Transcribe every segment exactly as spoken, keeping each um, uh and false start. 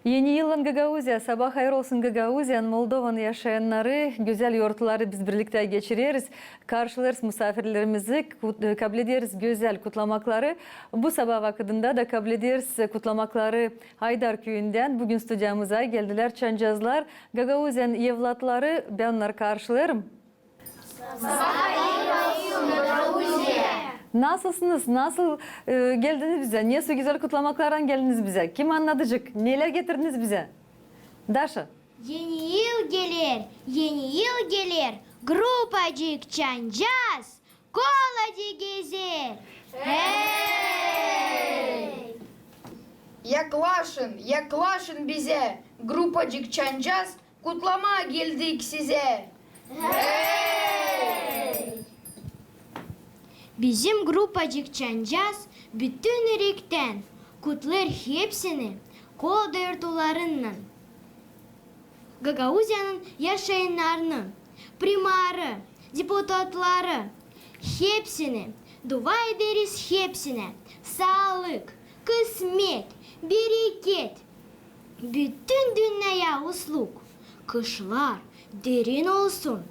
Eni yıllan, Gagauziya! Sabaa hayır olsun, Gagauziyanın, Moldovanın yaşayannarı. Gözäl yortuları biz birliktä geçireriz. Karşılêêrız musaafirlerimizi, kut-, kablederiz gözäl kutlamakları. Bu sabaa vakıdında da kablederiz kutlamakları Aydar küüyündän. Büün studiyamıza geldilär çancazlar, Gagauziyanın evlatları. Bän onnarı karşılêêrım. Nasılsınız? Nasıl, e, geldiniz bizä? Nesoy gözäl kutlamaklarlan geldiniz bizä? Kim annadacek? Nelär getirdiniz bizä? Daşa. Eni yıl geler, eni yıl geler, grupacık çancaz Kolada gezer. Hey! Yaklaşın, yaklaşın bizä, grupacık çancaz, kutlamaa geldik sizä. Hey! Bizim grupacık çancaz bütün ürektän kutlêêr hepsini Kolada yortularınnan. Gagauziyanın yaşayannarını, primarı, deputatları, hepsini, dua ederiz hepsinä saalık, kısmet, bereket, bütün dünneyä usluk, kışlar derin olsun,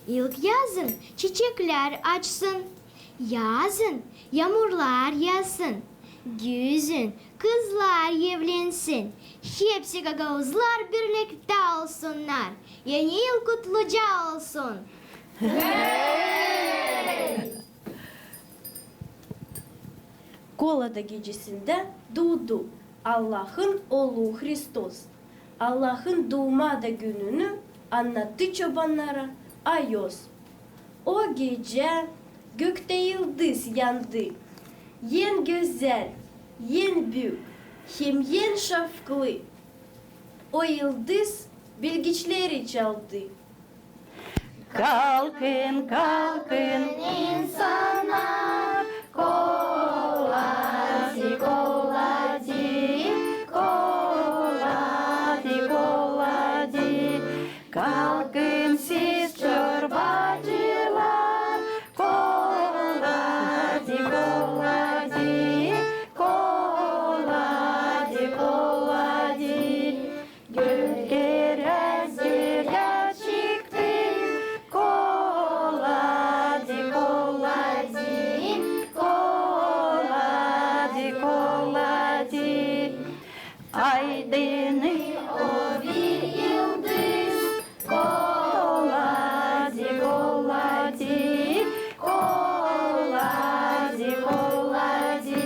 ilk yazın çiçeklär açsın, yazın yaamurlar yaasın, güzün kızlar evlensin. Hepsi gagauzlar birliktä olsunnar. Eni yıl kutluca olsun. Kolada gecesindä duudu Allahın ooluu Hristos. Allahın duumaada gününü annattı çobannara Ayoz. O gecä göktä yıldız yandı, en gözäl, en büük hem en şafklı. O yıldız bilgiçleri çaldı. Kalkın, kalkın, insannar, koladi, koladi, koladi, koladi. Kalkın siz, çorbacılar, koladi, koladi, koladi, koladi. Gökerä zerä çıktı, koladi, koladi, koladi, koladi. Aydınlık o bir yıldız, koladi, koladi, koladi, koladi.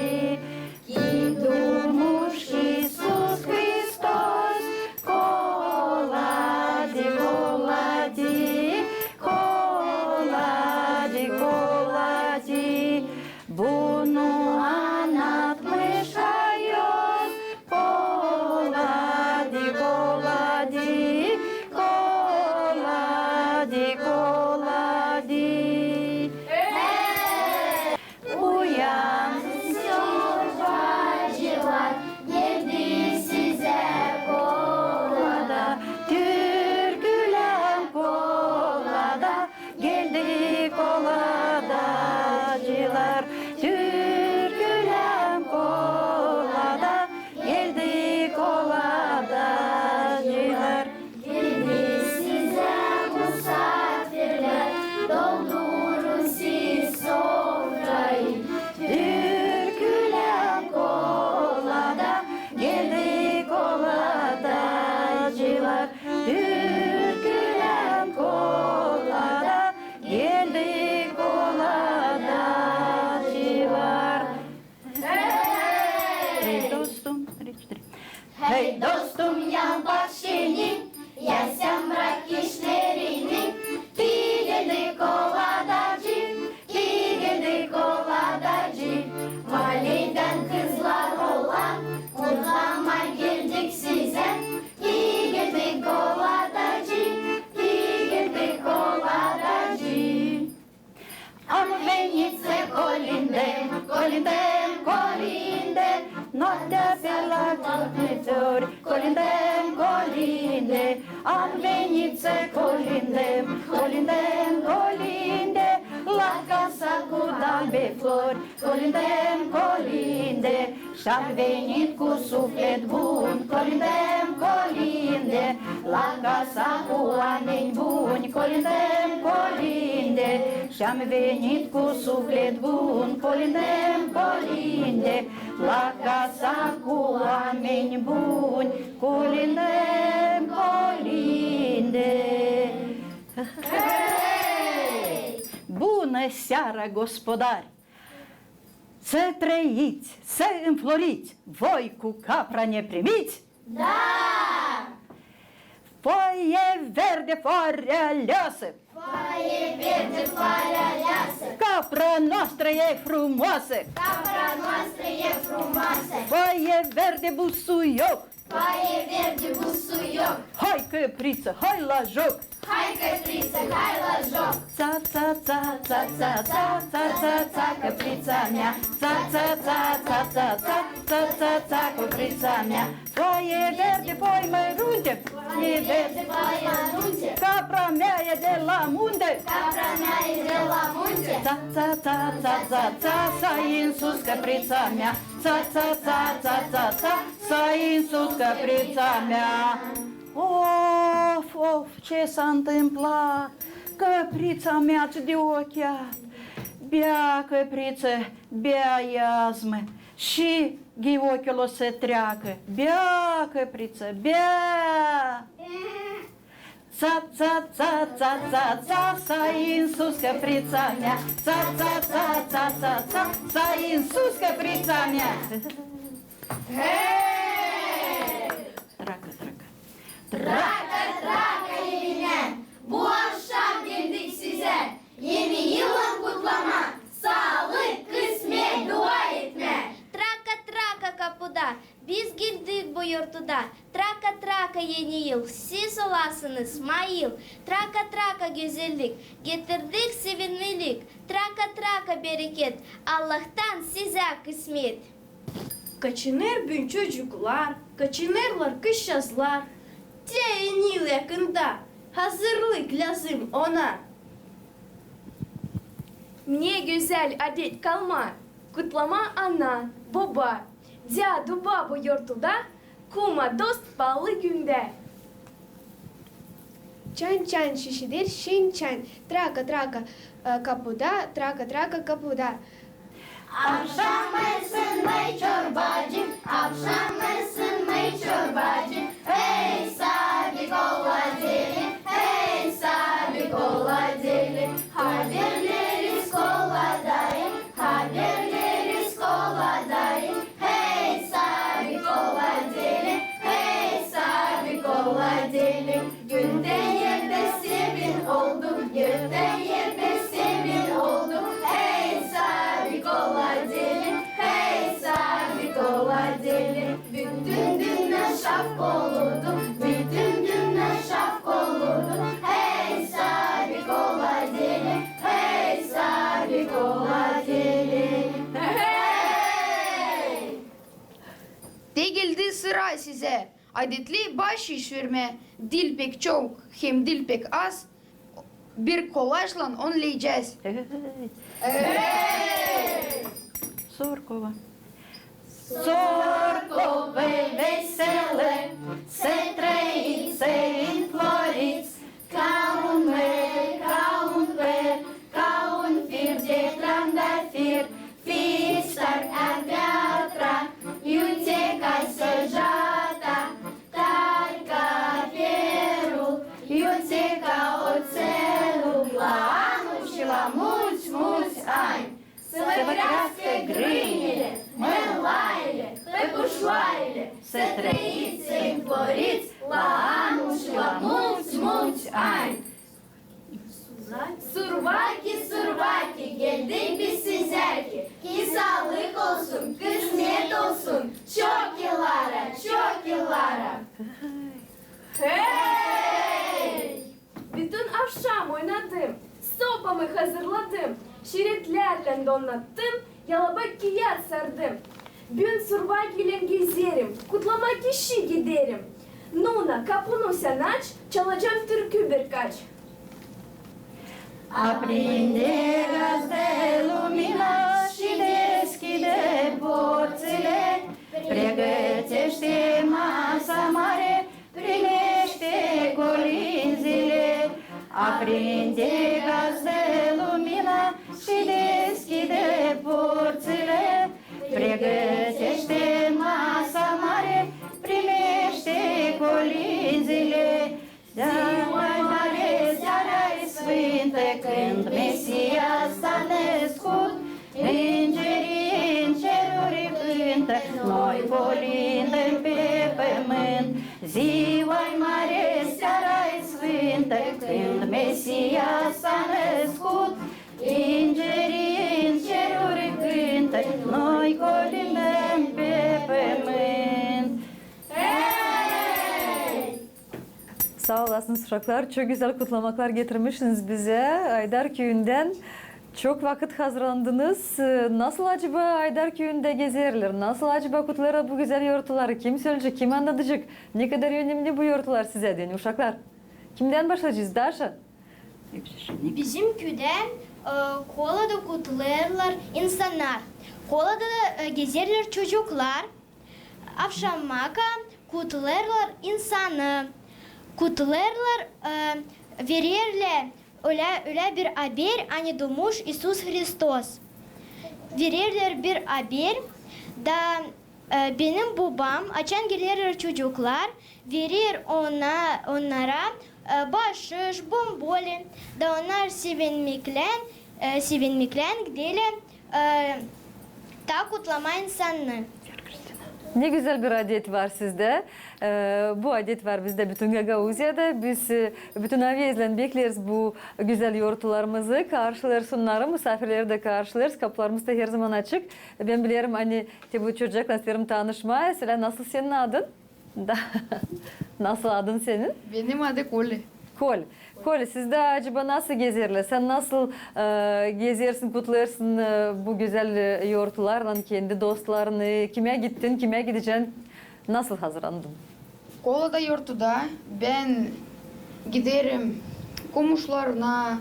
Ki duumuş İisus Hristos, koladi, koladi, koladi, koladi. Bunu annatmış Ayoz, koladi, koladi, koladi, koladi. Uyanın, çorbacılar, geldi sizä kolada, türkülän kolada, geldi koladacılar. Türkülän kolada, geldi koladacılar. Geldi sizä musaafirlär, doldurun siz sofrayı. Türkülän kolada, geldi koladacılar. Türkülän kolada, geldi koladacılar. Hey, dostum, bir, iki, üç. Hey, dostum, yan bak şeni, ya sän brak işlerini, ki geldi koladacı, ki geldi koladacı. Maaleydan kızlar olan, kutlamaa geldik sizä, ki geldi koladacı, ki geldi koladacı. Ам венїце колїндем, колїндем, колїндем, но тя пела кутни цор, колїндем, колїнде. Ам венїце колїндем, колїндем, колїнде, лака са кудам бе флор, колїндем, колїнде. Шар венїт ку суфлет бун, колїндем, La casa cu oaminj buni, colindăm, colindăm, și-am venit cu suflet bun, colindăm, colindăm, la casa cu oaminj buni, colindăm, colindăm. Bună seara, gospodari! Să trăiți, să înfloriți, voi cu capra ne primiți? Da! Foaie verde, floare aleasă! Foaie verde, floare aleasă! Capra noastră e frumoasă! Capra noastră e frumoasă! Foaie verde, busuioc! Foaie verde, busuioc! Hai, căpriță, hai la joc! Hai, căpriță, hai la joc! Tsa, tsa, tsa, căprița mea! Tsa, tsa, tsa, căprița mea! Foaie verde, foaie mărunte! Foaie verde, foaie mărunte! Capra mea e de la munte! Capra mea e de la munte! Tsa, tsa, tsa, s-ai în sus, căprița mea! Tsa, tsa, tsa, s-ai în sus, căprița mea! Of, of, ce s-a întâmplat? Căprița mea, ce de ochiat! Bea, căpriță, bea iazmă, și ghiocul o să treacă. Bea, căpriță, bea! Tsa, tsa, tsa, s-ai în sus, căprița mea! Tsa, tsa, tsa, s-ai în sus, căprița mea! Hei! Traka, traka. Traka, traka, elimän, bu avşam geldik sizä. Eni yılın kutlamaa, saalık, kısmet, dua etmää. Traka, traka kapuda, biz geldik bu yortuda. Traka, traka, eni yıl, siz olasınız mayıl. Traka, traka, gözellik, getirdik sevinmelik. Traka, traka, bereket, Allahtan sizä kısmet. Kaçınêr büün çocuklar, kaçınêrlar kızçazlar. Tä Eni yıl yakında, hazırlık lääzım ona. Ne gözäl adet kalma, kutlamaa ana, boba, dädu, babu yortuda, kuma, dost baalı gündä. Çan-çan şişidir şin-çan, traka-traka, e, kapuda, traka-traka kapuda. Avşam mısın, mıy çorbacı, avşam mısın, mıy çorbacı? Hey, sabik ola deli, hey, sabik ola deli. Haberleriz koladayım, haberleriz koladayım. Hey, sabik ola deli, hey, sabik ola deli. Göktän erä sevin oldum, göktän erä sevin oldum. Hey, sabik ola deli, hey, sabik ola deli. Bütün dünnä şapka oldu, bütün dünnä şapka oldu. Hey, sabik ola deli, hey, sabik ola deli. Hey! Te geldi sıra sizä adetli baaşiş vermää. Diil pek çok hem diil pek az, bir kolajlan onu leyecez. Hey! Sorkova. Sorkova veselä, să trăiți, să înfloriți, ca un măr, ca un păr, ca un fir de trandafir. Fiți tari ca piatra, iuți ca săgeata, tari ca perul, iuți ca oțelul. La anul și la mulți, mulți ani! Să vă crească grâinile, mălaile, păpușoarele, să trăiți, să înfloriți la anul și la mulți, mulți ani! Survaki, survaki, geldik biz sizäki. Ki saalık olsun, kısmet olsun, çok yıllara, çok yıllara. Hey! Bütün avşam oynadım, sopamı hazırladım, şeretlärlän donnattım, yalabak kiyat sardım. Büün survakiylän gezerim, kutlamaa kişi giderim. Nuna, kapunu sän aç, çalacam türkü birkaç. Aprinde, Gazde, lumina și deschide porțile, pregătește masa mare, primește Aprinde, Gazdă, lumina, și deschide porțile, pregătește masa mare, primește colinzile. Ziua-i mare, seara-i sfintã, când Mesia s-a născut, îngerii în ceruri cântă, noi colindăm pe pământ. Ziua-i mare, seara-i sfintã, când Mesia s-a născut, îngerii în ceruri cântă, noi colindăm pe pământ. Hei! Saa olasınız, uşaklar. Çok gözäl kutlamaklar getirmişsiniz bizä Aydar küüyündän. Çok vakıt hazırlandınız. Nasıl acaba Aydar küüyündä gezerlär? Nasıl acaba kutlêêrlar bu gözäl yortuları? Kim söleyecek, kim annadacek? Ne kadar önemli bu yortular sizä deyni, uşaklar. Kimdän başlayacez, Daşa? Bizim küüdän, e, Kolada kutlêêrlar insannar. Kolada, e, gezerlär çocuklar. Avşamaka kutlêêrlar insanı. Kutlêêrlar, e, vererlär ölä, ölä bir haber, ani duumuş İisus Hristos. Vererlär bir haber, da, e, benim bubam, açan gelerlär çocuklar, verer ona, onnara, e, başış, bomboli, da onnar sevinmeklän, e, sevinmeklän giderlär, e, ta kutlamaa insanı. Ne gözäl bir adet var sizdä. E, bu adet var bizdä bütün Gagauziyada. Biz, e, bütün avezlän bekleeriz bu gözäl yortularımızı, karşılêêrız onnarı, musaafirleri dä karşılêêrız. Kapularımız da herzaman açık. Bän bilerim, ani te bu çocuklarlan isteerim tanışmaa. Sölä, nasıl senin adın? Da. Nasıl adın senin? Benim adım Kolä. Kol. Kol, sizdä acaba nasıl gezerlär? Sän nasıl, e, gezersin, kutlêêrsın, e, bu gözäl, e, yortularlan kendi dostlarını? Kimä gittin, kimä gidecän? Nasıl hazırlandın? Kolada yortuda bän giderim komuşlarına,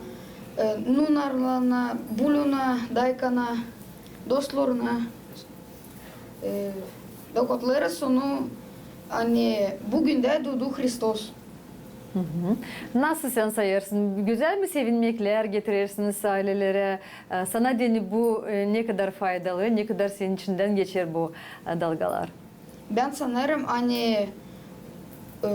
e, nunarlarına, buluna, daykana, dostlarına. E, da kutlêêrız onu, ani büün dä duudu Hristos. Nasıl sän sayêrsın? Gözäl mi sevinmeklär getirersiniz ailelerä? E, sana deyni bu, e, ne kadar faydalı, ne kadar senin içindän geçer bu, e, dalgalar? Bän sanêrım, ani, e,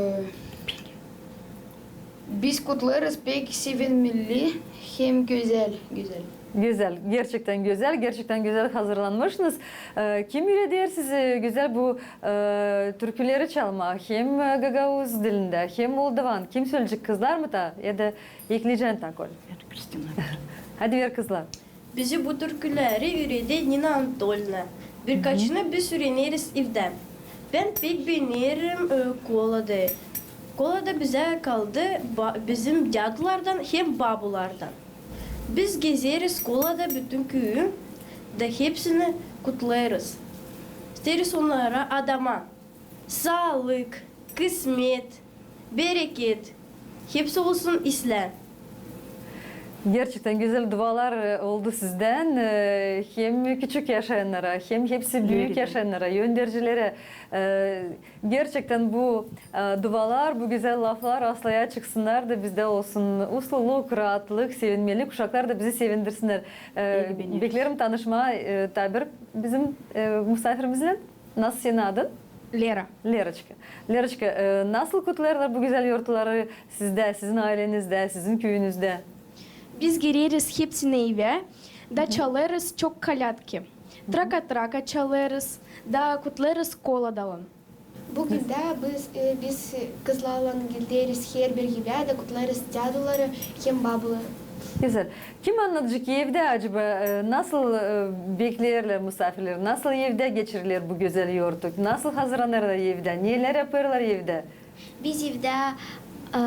biz kutlêêrız pek sevinmeli hem gözäl, gözäl. Gözäl, gerçektän gözäl, gerçektän gözäl hazırlanmışsınız. E, kim üüreder sizi gözäl bu, e, türküleri çalmaa hem, e, gagauz dilindä, hem moldovan? Kim söleyecek, kızlar mı ta, ya da ekleyecän ta, Kol? Hadi ver, kızlar. Bizi bu türküleri üüreder Nina Anatolina. Birkaçını biz üüreneriz evdä. Bän pek beenerim, e, Koladayı. Kolada bizä kaldı ba-, bizim dädulardan hem babulardan. Biz gezeriz Kolada bütün küüyü, da hepsini kutlêêrız. İsteeriz onnara adama saalık, kısmet, bereket, hepsi olsun islää. Gerçektän gözäl dualar, e, oldu sizdän, e, hem küçük yaşayannara, hem hepsi büük yaşayannara, öndercilerä. E, gerçektän bu, e, dualar, bu gözäl laflar aslaya çıksınnar da bizdä olsun usluluk, raatlık, sevinmelik, uşaklar da bizi sevindirsinnär. E, bekleerim tanışmaa, e, taa bir bizim, e, musaafirimizlän. Nasıl senin adın? Lera. Leraçka. Leraçka, e, nasıl kutlêêrlar bu gözäl yortuları sizdä, sizin aylenizdä, sizin küüyünüzdä? Biz gireriz hepsinä evä, da çalêrız çok kolâdki. Traka-traka çalêrız, da kutlêêrız Koladalan. Büün dä biz, e, biz kızlarlan gideriz herbir evä da kutlêêrız däduları hem babuları. Gözäl. Kim annadacek evdä acaba, e, nasıl, e, bekleerlär musaafirleri, nasıl evdä geçirilär bu gözäl yortu, nasıl hazırlanêrlar evdä, neler yapêrlar evdä? Biz evdä, e,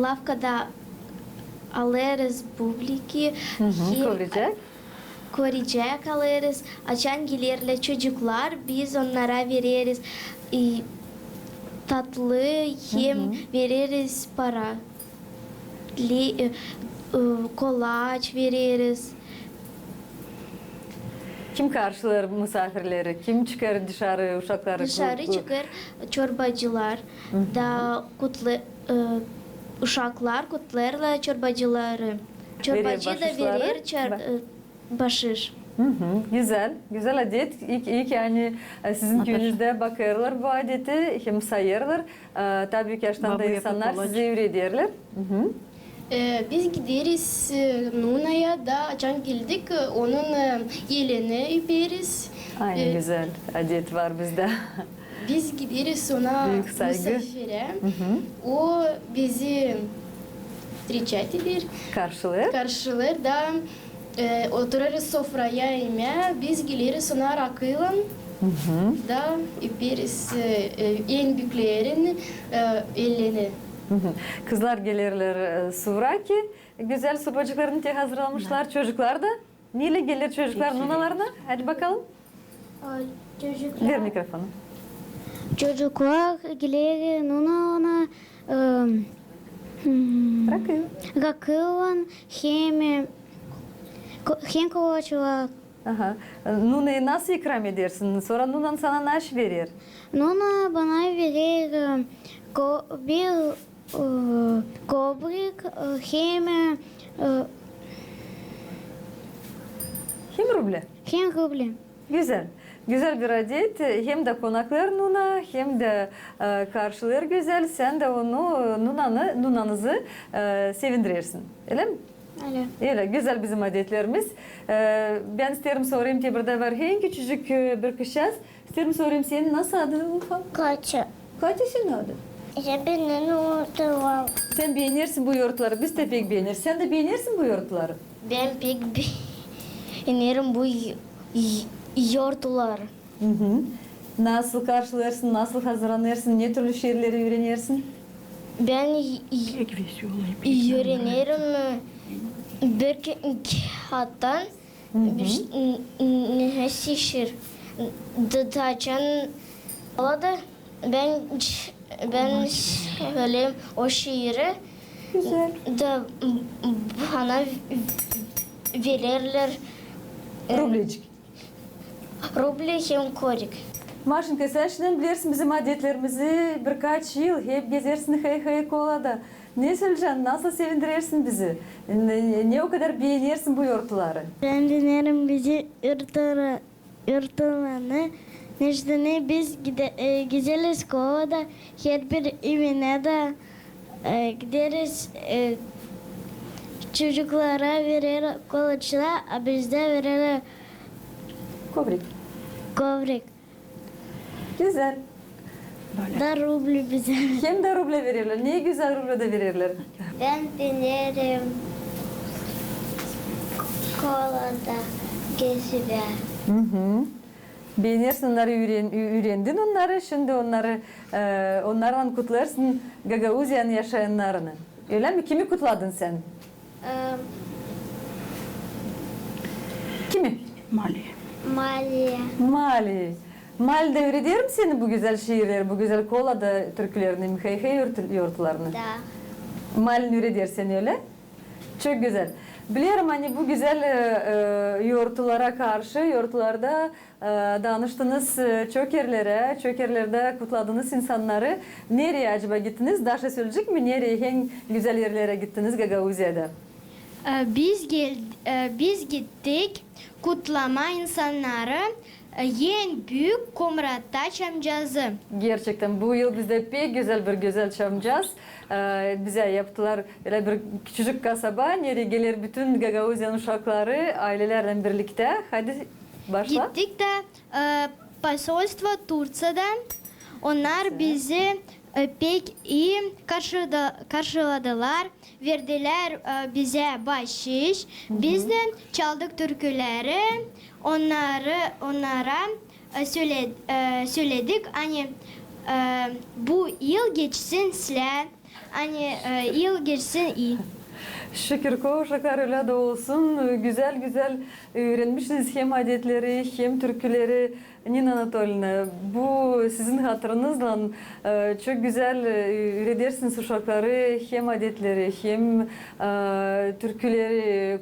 lafkada alêrız bubliki, hem kovricäk alêrız. Açan gelerlär çocuklar, biz onnara vereriz, e, tatlı hem vereriz para. Li-, e, e, kolaç vereriz. Kim karşılêêr musaafirleri? Kim çıkêr dışarı uşakları? Dışarı çıkêr çorbacılar da kutla-, e, uşaklar kutlêêrlar çorbacıları. Çorbacı da verer çor-, e, başış. Gözäl, gözäl adet. İyi ki, iyi ki, ani, e, sizin küüyünüzdä bakêrlar bu adeti, hem sayêrlar. E, tabii ki, yaştan da insannar sizi üürederlär. E, biz gideriz, e, Nunaya da, açan geldik, e, onun, e, elini öperiz. Aynı gözäl adet var bizdä. Biz gideriz ona, büük saygı, musafirä. O bizi встречать eder. Karşılêêr. Karşılêêr da, e, oturêrız sofraya imää, biz geleriz ona rakıylan da öperiz, e, e, en büklerin, e, elini. Kızlar gelerlär, e, suvra ki, gözäl surbacıklarını te hazırlamışlar, çocuklar da. Neylän geler çocuklar nunalarına? Hadi bakalım. Ver mikrofonu. Çocuklar geler nunalana, e, rakıylan hem, e, ko-, hem kolaçlar. Aha. Nunayı nasıl ikram edersin? Sora nunan sana naşey verer? Nuna bana verer, e, ko-, bir e, kovrik, e, hem, e, hem ruble. Hem ruble. Gözäl. Gözäl bir adet. Hem dä konaklar nuna, hem dä, e, karşılêêr gözäl. Sän dä onu, nunanı, nunanızı, e, sevindirersin. Ölä mi? Ölä. Ölä. Gözäl bizim adetlerimiz. E, bän isteerim sorayım, te burada var hem küçücük, e, bir kızçaaz. İsteerim sorayım, senin nasıl adın, ufak? Katya. Katya senin adın? Bän beenerim yortuları. Sän beenersin bu yortuları, biz dä pek beeneriz. Sän dä beenersin bu yortuları? Bän pek beenerim bu y-, y-, yortuları. Nasıl karşılêêrsın, nasıl hazırlanêrsın, ne türlü şiirleri üürenersin? Bän y-, y-, üürenerim, e, bir k-, kaattan. N-, n-, ne şiir? D-, da açan olêr da bän ç-, bän söleerim o şiiri. Gözäl. Da bana vererlär, e, rublecik. Ruble hem kovrik. Maşenka, sän şindän bilersin bizim adetlerimizi, birkaç yıl hep gezersin Hey-Hey Kolada. Ne söleyecän, nasıl sevindirersin bizi? Ne, ne o kadar beenersin bu yortuları? Bän beenerim bizim yortuları, yortularını. Neçin dä biz gide-, e, gezeriz kolada, herbir evinä dä, e, gideriz, e, çocuklara vereriz kolaçlar, a bizdä vererlär kovrik. Kovrik. Gözäl. Da ruble bizä. Hem dä ruble vererlär. Ne gözäl ruble dä vererlär. Bän beenerim kolada gezmää. Beenersin, onnarı üüren-, ü-, üürendin onnarı, şindi onnarı, e, onnarlan kutlêêrsın Gagauziyanın yaşayannarını. Ölä mi? Kimi kutladın sän? Em, kimi? Mali. Mali. Mali. Mali dä üüreder mi seni bu gözäl şiirleri, bu gözäl kolada türkülerini, Hey-Hey yortu-, yortularını? Da. Mali üüreder seni, ölä? Çok gözäl. Bilerim, ani bu gözäl, e, e, yortulara karşı, yortularda E, danıştınız, e, çok erlerä, çok erlerdä kutladınız insannarı. Nereyi acaba gittiniz? Daşa söleyecek mi, nereyi, en gözäl erlerä gittiniz Gagauziyada? E, biz gel-, e, biz gittik kutlamaa insannarı, e, en büük Komratta çamcaazı. Gerçektän, bu yıl bizdä pek gözäl bir gözäl çamcaaz. E, bizä yaptılar ölä bir küçücük kasaba, nereyi geler bütün Gagauziyanın uşakları aylelärlän birliktä. Hadi başla. Gittik dä e, posolstvo Turţiyada. Onnar bizi, e, pek ii karşıda-, karşıladılar, verdilär, e, bizä başış. Biz dä çaldık türküleri, onnarı, onnara, e, söle-, e, söledik, ani, e, bu yıl geçsin islää. Ani, e, yıl geçsin ii. Şükür, uşaklar, ölä dä olsun. Gözäl-gözäl üürenmişsiniz hem adetleri, hem türküleri. Nina Anatolina, bu sizin hatırınızlan, e, çok gözäl, e, üüredersiniz uşakları hem adetleri, hem, e, türküleri, e,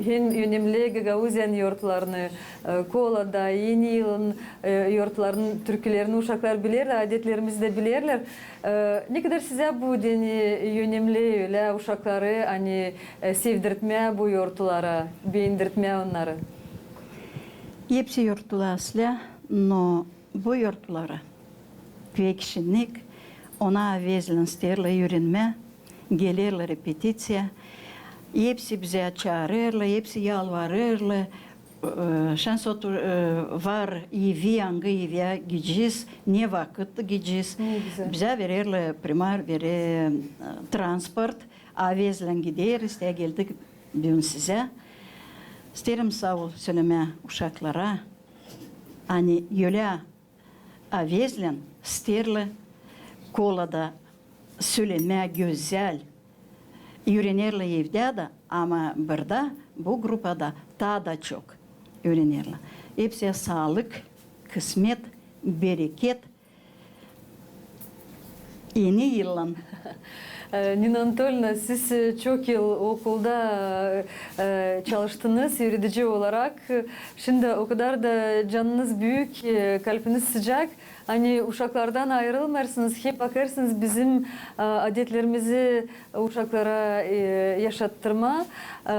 hem önemli Gagauziyanın yortlarını, e, Kolada, Eni yılın, e, yortlarının türkülerini uşaklar bilerlär, adetlerimizi dä bilerlär. E, ne kadar sizä bu deyni önemli, ölä uşakları, ani, e, sevdirtmää bu yortulara, beendirtmää onnarı? Hepsi yortular islää, no bu yortulara pek şinik, ona avezlän isteerlär üürenmää, gelerlär repetiţiya. Hepsi bizä çaarêrlar, hepsi yalvarêrlar. E, şansot, e, var evi, angı evä gidecez, ne vakıt gidecez. Ne gözäl. Bizä vererlär, primar verär, e, transport, avezlän gideriz, te geldik büün sizä. İsteerim saa ol sölemää uşaklara, ani ölä avezlän isteerlär Kolada sölemää gözäl. Üürenerlär evdä dä, ama burada, bu grupada taa da çok üürenerlär. Hepsä saalık, kısmet, bereket. Eni yıllan. E, Nina Anatolina, siz, e, çok yıl okulda, e, çalıştınız üüredici olarak. Şindi o kadar da canınız büük, e, kalpiniz sıcak. Ani uşaklardan ayırılmêêrsınız, hep bakêrsınız bizim, e, adetlerimizi uşaklara, e, yaşattırmaa. E,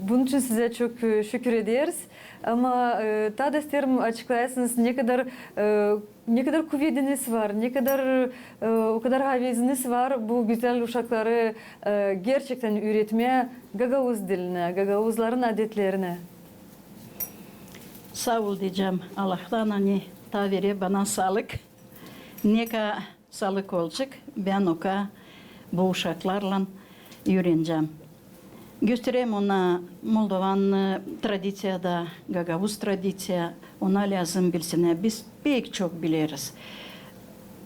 bunun için sizä çok, e, şükür ederiz. Ama, e, taa da isteerim açıklayasınız, ne kadar, e, ne kadar kuvediniz var, ne kadar, e, o kadar haveziniz var bu gözäl uşakları, e, gerçektän üüretmää gagauz dilinä, gagauzların adetlerinä. Saa ol deyecäm Allahtan, ani taa verer bana saalık. Ne ka saalık olacek, bän o ka bu uşaklarlan üürenecäm. Göstererim ona moldovan, e, tradiţiyada, gagauz tradiţiya, ona lääzım bilsinnär. Biz pek çok bileriz.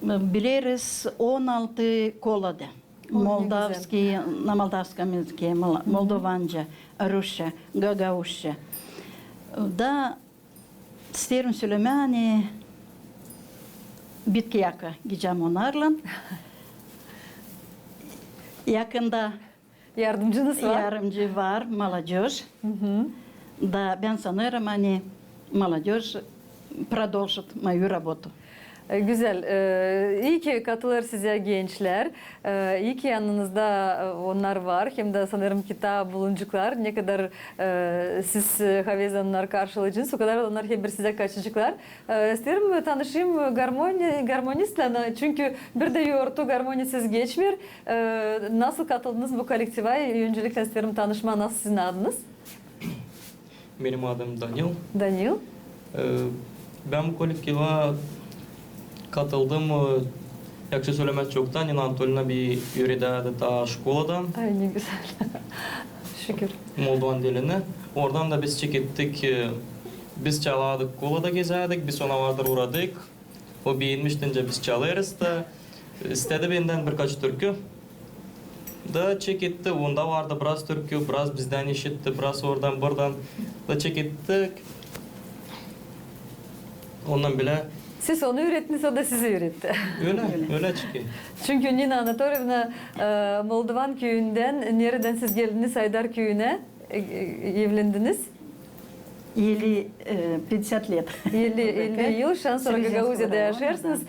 Bileriz on altı kolada. O, ne gözäl. Moldavskiy, na moldavskom yazıke, mol-, moldovanca, rusça, gagauzça. Da isteerim sölemää, ani bitki yaka gidecäm onnarlan. Yakında yardımcınız var. Yardımcı var, молодёжь. Da bän sanêrım, ani молодёжь продолжит мою работу. E, gözäl. E, ii ki katılêr sizä gençlär. E, ii ki yanınızda, e, onnar var. Hem dä sanêrım ki taa bulunaceklar. Ne kadar, e, siz, e, havezlän onnarı karşılayacenız, o kadar onnar hep bir sizä kaçaceklar. E, isteerim tanışayım garmoni-, garmonistlän, çünkü bir dä yortu garmoniyasız geçmeer. E, nasıl katıldınız bu kolektiva? Öncelikle isteerim tanışmaa, nasıl sizin adınız? Benim adım Danil. Danil. E, bän bu kolektiva katıldım, e, yakşı sölemää, çoktan. Nina Anatolina beni üüredärdi taa şkoladan. Ay, ne gözäl. Şükür. Moldovan dilini. Oradan da biz çekettik, e, biz çalardık, kolada gezärdik, biz ona vardır uğradık. O beenmişti, nicä biz çalêrız da, istedi bendän birkaç türkü. Da çeketti, onda vardı biraz türkü, biraz bizdän işitti, biraz oradan-buradan. Da çekettik. Ondan bilä. Siz onu üürettiniz, o da sizi üüretti. Ölä, ölä çıkêr. Çünkü Nina Anatolina, e, Moldovan küüyündän, neredän siz geldiniz Aydar küüyünä? E, e, evlendiniz? Elli, e, пятьдесят лет. Elli, elli yıl, şansora Gagauziyada yaşêêrsınız.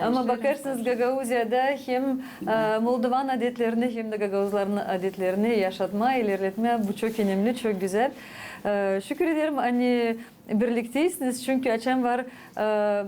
Ama bakêrsınız, Gagauziyada hem, e, moldovan adetlerini, hem dä gagauzların adetlerini yaşatmaa, ilerletmää, bu çok önemli, çok gözäl. E, şükür ederim, ani birlikteysiniz, çünkü açan var, e,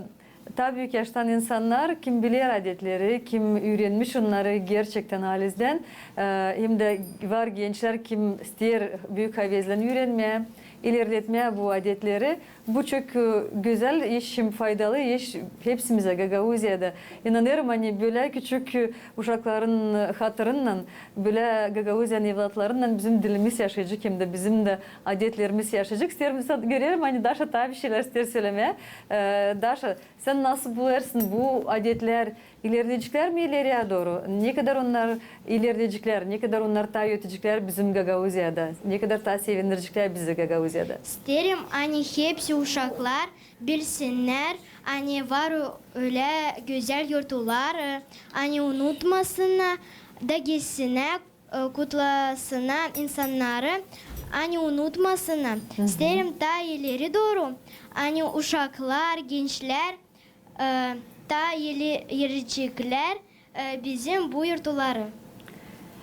taa büük yaştan insannar, kim biler adetleri, kim üürenmiş onnarı gerçektän halizdän, e, hem dä var gençlär, kim isteer büük havezlän üürenmää, ilerletmää bu adetleri. Bu çok, e, gözäl iş, hem faydalı iş hepsimizä Gagauziyada. İnanêrım, ani bölä küçük, e, uşakların hatırınnan, bölä Gagauziyanın evlatlarınnan bizim dilimiz yaşayacek, hem dä bizim dä adetlerimiz yaşayacek. İsteerim, görerim, ani Daşa taa bir şeylär isteer sölemää. E, Daşa, sän nasıl bulêrsın bu adetlär, İlerleyeceklär mi ileriye dooru? Ne kadar onnar ilerleyeceklär, ne kadar onnar taa öteceklär bizim Gagauziyada, ne kadar taa sevindireceklär bizi Gagauziyada? İsteerim, ani hepsi uşaklar bilsinnär, ani var ölä gözäl yurtları, ani unutmasınnar, da gitsinär, e, kutlasınnar insannarı, ani unutmasınnar. İsteerim taa ileri dooru, ani uşaklar, gençlär, e, taa ileri-, ilerleyeceklär, e, bizim bu yurtları.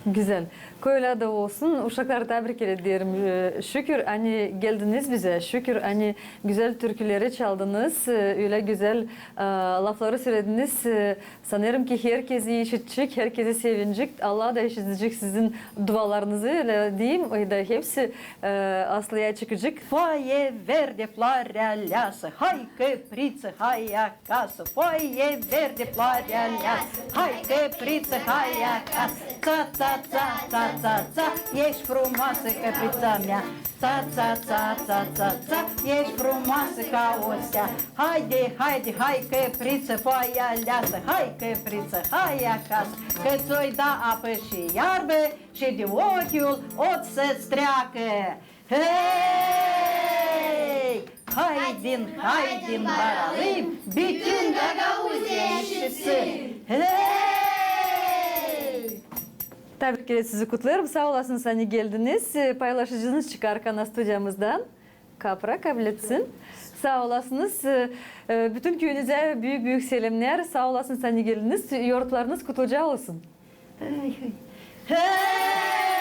Gözäl. Koy ölä dä olsun. Uşaklara taa bir kerä deerim, e, şükür, ani geldiniz bizä. Şükür, ani gözäl türküleri çaldınız, e, ölä gözäl, e, lafları sölediniz. E, sanêrım ki, herkezi işidecek, herkezi sevinecek. Allah da işidecek sizin dualarınızı, ölä deyim, e, da hepsi, e, aslıya çıkacek. Фойе верде флоряляс, хай кыпрыца, хай акас. Фойе верде флоряляс, хай кыпрыца, хай акас. Ца-ца-ца, ца-ца-ца, ești frumoasă, căprița mea. Ца-ца-ца, ца-ца-ца, ești frumoasă ca o stea. Haide, haide, hai, căpriță, foaia aleasă, hai, căpriță, hai acasă, căci ți-o-i da apă și iarbă și de ochiul o să-ți treacă. Hei! Haidin, haidin, baralım, bütün Gagauziya işitsin. Hei! Taa bir kerä sizi kutlêêrım. Saa olasınız, ani geldiniz. E, paylaşacınız çıkarkan studiyamızdan. Kapra, kabul etsin. Saa olasınız. E, e, bütün küüyünüzä büük-büük selämnär. Saa olasınız, ani geldiniz. Yortlarınız kutluca olsun. Hei, hei. Hei!